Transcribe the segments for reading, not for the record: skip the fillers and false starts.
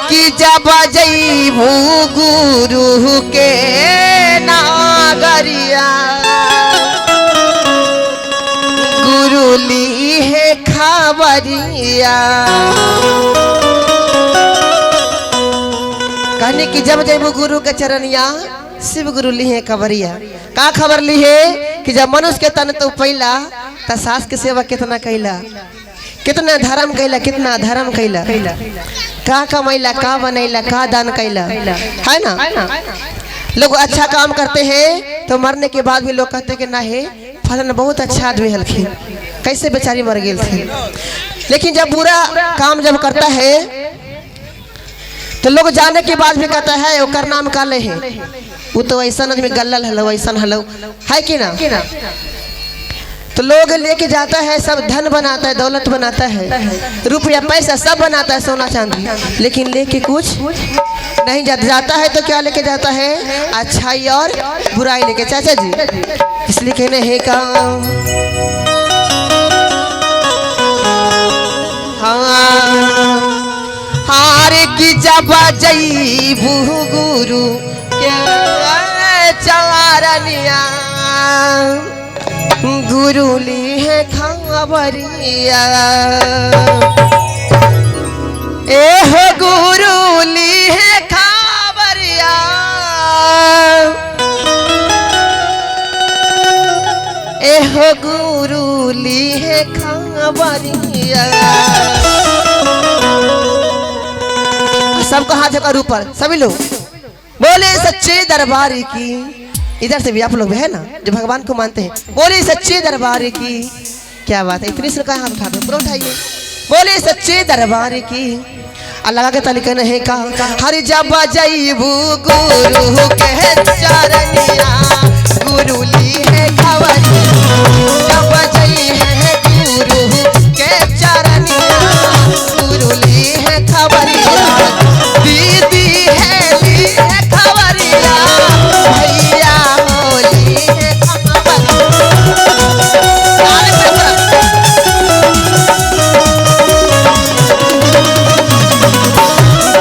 की जब जईबू गुरु के नागरिया, गुरु ली है खबरिया। कहने की जब जईबू गुरु के चरनिया, शिव गुरु ली है खबरिया। का खबर ली है कि जब मनुष्य के तन तो पैला त सास के सेवा कितना कैला, कितना धर्म कैला, कितना धर्म कैला, का कमैला, का बनैला, का दान कैला, है ना। लोग अच्छा काम करते हैं तो मरने के बाद भी लोग कहते हैं कि ना है फलन बहुत अच्छा आदमी हलखिन, कैसे बेचारी मर गई थी। लेकिन जब बुरा काम जब करता है तो लोग जाने के बाद भी कहता है ओकर नाम काले है, वो तो ऐसा आदमी गल्लल हलो, ऐसा हलो, है कि ना। तो लोग लेके जाता है, सब धन बनाता है, दौलत बनाता है, रुपया पैसा सब बनाता है, सोना चांदी, लेकिन लेके कुछ नहीं जाता। जाता है तो क्या लेके जाता है? अच्छाई और बुराई लेके। चाचा जी इसलिए कहने है का, हाँ हार की जब जईबू गुरु के चरनिया, गुरु ली है खबरिया। ए हो गुरु ली है खबरिया, ए हो गुरु ली है खबरिया। सबको हाथ जोड़कर ऊपर, सभी लोग बोले सच्चे दरबार की। इधर से भी आप लोग भी है ना जो भगवान को मानते हैं, बोले सच्चे दरबार की। क्या बात है, इतनी सुन हाथ उठा दो, पूरा उठाइए, बोले सच्चे दरबार की। अल्लाह के ताली कहने है का, हर जब जईबू गुरु के चरनिया, गुरु ली है खबरिया। जब जई है गुरु के चरनिया, गुरु ली है खबरिया। दीदी है ली है खबरिया, भैया होली है खबरिया।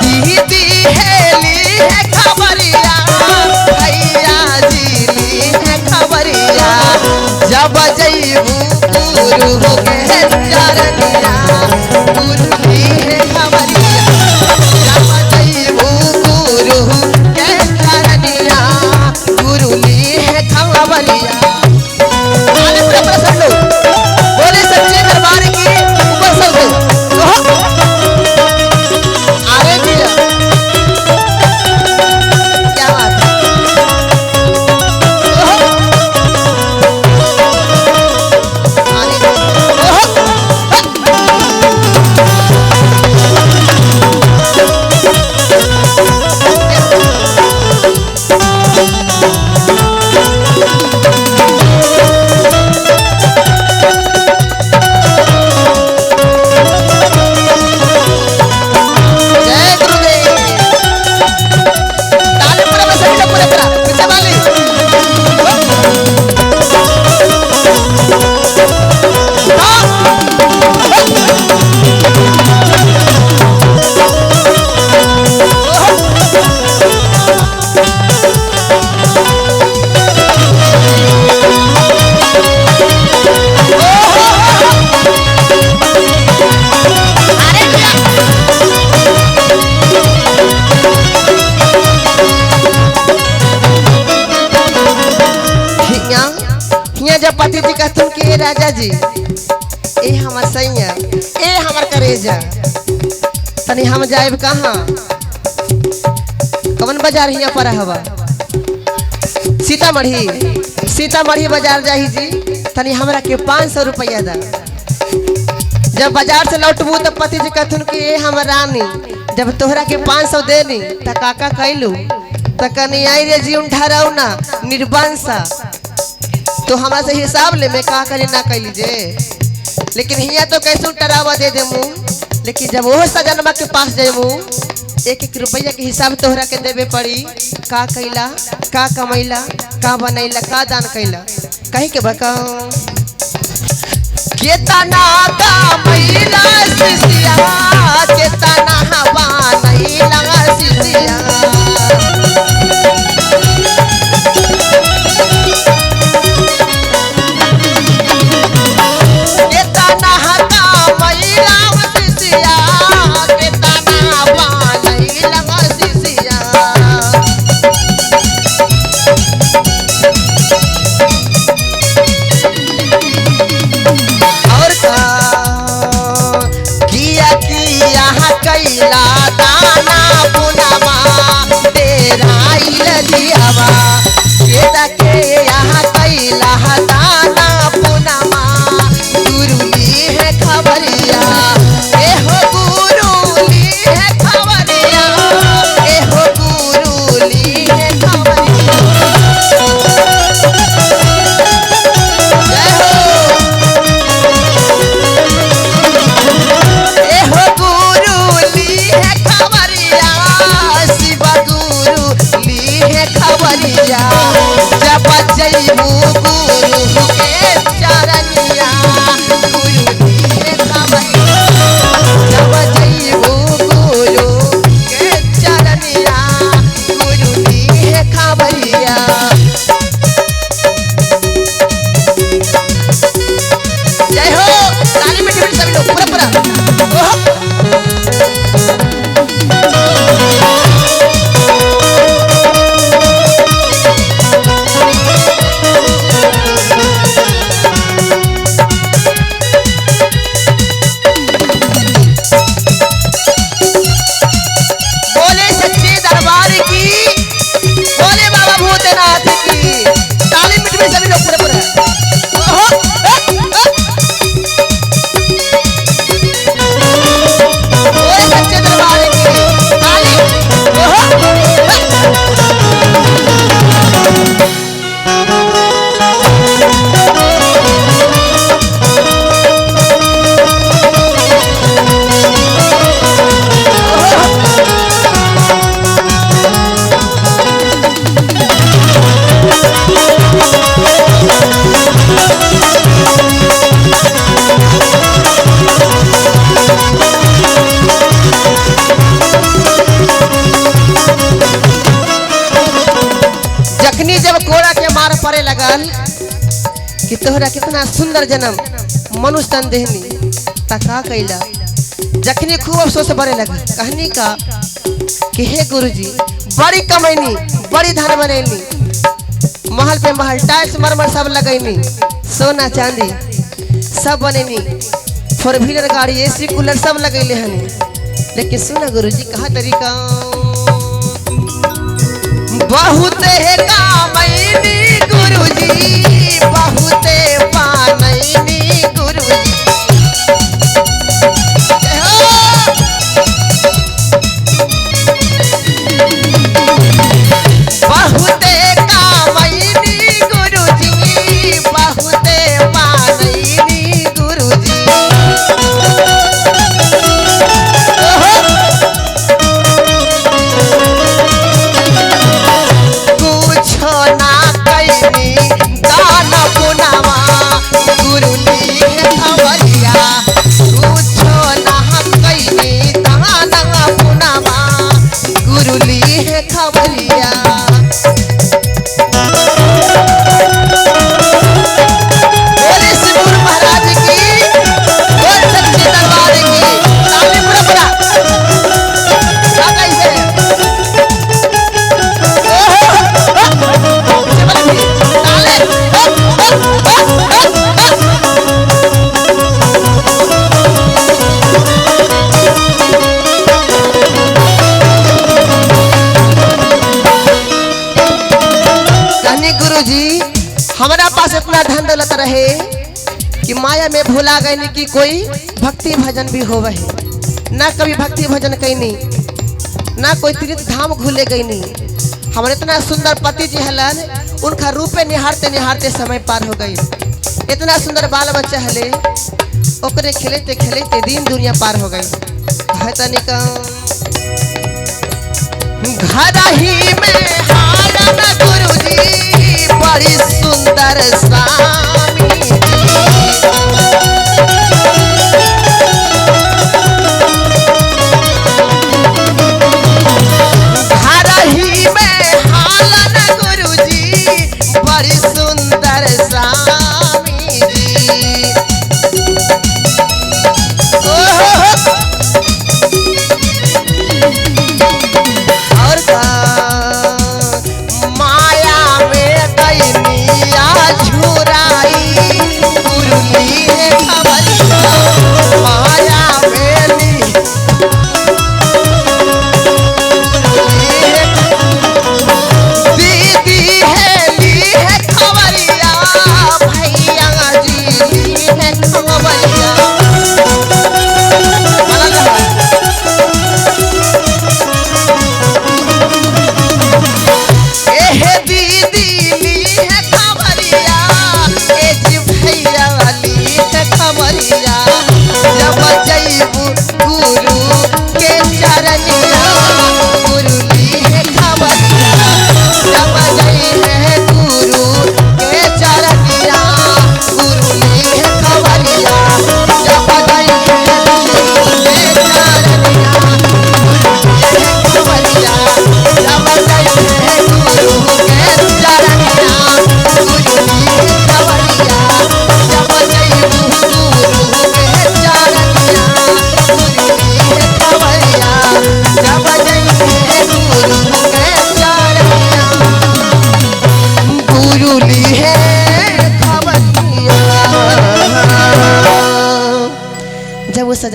दीदी है ली है खबरिया, भैया जी ली है खबरिया। जब जईबू गुरु के चरनिया, गुरु ली है खबरिया। जब जईबू गुरु के चरनिया, गुरु ली है खबरिया। सब लोग बोले सच्चे दरबार की, ऊपर सब लोग। अरे भैया क्या बात है। जय गुरुदेव। ताली पूरा बस सभी लोग पूरा पूरा पीछे वाली। हिया हिया जब पति जी कहते कि ए राजा जी, ए हमर सैया, ए हमर करेजा, तनी हम जाएब कहाँ, कौन बाजार हिया पर हवा? सीतामढ़ी, सीतामढ़ी बाजार जाही जी, तनी हमरा के 500 रुपया दा। जब बाजार से लौटबू तब पति जी कहथुन कि ए हमर रानी, जब तोहरा के 500 देनी त काका कैलू, त कनी आई रे जीवन ठहराऊ ना निर्बंसा, तो हमरा से हिसाब ले मैं का करी ना कैली जे। लेकिन हिया तो कैसे डरावा दे देमू, लेकिन जब वो सजनमा के पास जेमू, एक एक रुपया के हिसाब तोहरा के देवे पड़ी, का कैला, का कमैला, का बनैला, का दान कैला, कहीं के बका। कि केतना कमैला शिष्या, केतना बनैला शिष्या। केतना कमैला शिष्या, केतना बनैला शिष्या। और का किया किया कैला दाना पुनवा तेराइल दियावा। केदा के यहाँ कैला दाना पुनवा गुरु ली है खबरिया। ए हो गुरु ली है खबरिया, ए हो गुरु ली है खबरिया। जय हो। ए हो गुरु ली है खबरिया, शिव गुरु ली है खबरिया। जब जइबू गुरु के चरनिया, गुरु ली है खबरिया। जब जइबू गुरु के चरनिया, गुरु ली है खबरिया। जय हो। ताली में टिमिट सभी लोग पूरा पूरा। ओहो। बोले सच्चे दरबार की, बोले बाबा भूतनाथ की। ताली मिट में सभी लोग पूरा पूरा। ओहो, ए, ए। बोले सच्चे दरबार की ताली। ओहो, ए। जखनी जब कोड़ा के मार पड़े लगल कि तोहरा कितना सुंदर जन्म मनुष्य तन देहनी तका कैला। जखनी खूब अफसोस बड़े लगल, कहनी का कि हे गुरुजी बड़ी कमैनी, बड़ी धन बनैनी, महल पे महल टाइल्स मरमर सब लगैनी, सोना चांदी सब बनैनी, फोर व्हीलर गाड़ी एसी कूलर सब लगैले हनी। लेकिन सुना गुरुजी कहा तरीका, बहुत है कामैनी गुरुजी, बहुत पानैनी गुरुजी। जय हो। बहुत कामैनी गुरुजी, बहुत पानैनी गुरुजी। ओहो। कुछो ना कैनी दान पुनवा गुरु ली है खबरिया। कुछो ना कैनी दान पुनवा गुरु ली है खबरिया। बोले शिव गुरु महाराज की, बोल सच्चे दरबार की। ताली पूरा पूरा। का कैसे? गुरुजी हमारा पास इतना धन दौलत रहे कि माया में भुला गई कि कोई भक्ति भजन भी होवे है। ना कभी भक्ति भजन कैनी, ना कोई तीर्थ धाम घुले गई नहीं। हमारे इतना सुंदर पति जी हलन, उनका रूपे निहारते निहारते समय पार हो गई। इतना सुंदर बाल बच्चा हले, ओकरे खेलते खेलते दिन दुनिया पार हो गई। है तनिक घर ही में हारन गुरुजी, बड़ी सुंदर स्वामी जी।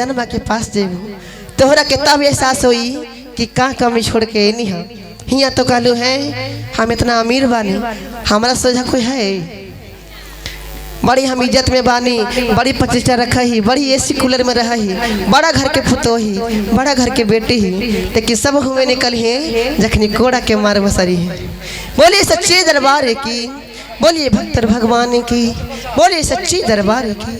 सजनमा के पास जेबू तोहरा के तब एहसास होई कि का कमी छोड़ के एनी हम। हिया तो कहलू है हम इतना अमीर बानी, हमारा सोझा कोई है? बड़ी हम इज्जत में बानी, बड़ी प्रतिष्ठा रख ही, बड़ी एसी कूलर में रह ही, बड़ा घर के पुतोही, बड़ा घर के बेटी ही, लेकिन सब हुए निकल ही जखनी कोड़ा के मार बसरी है। बोलिए सच्चे दरबार की, बोलिए भक्त भगवान की, बोलिए सच्ची दरबार की।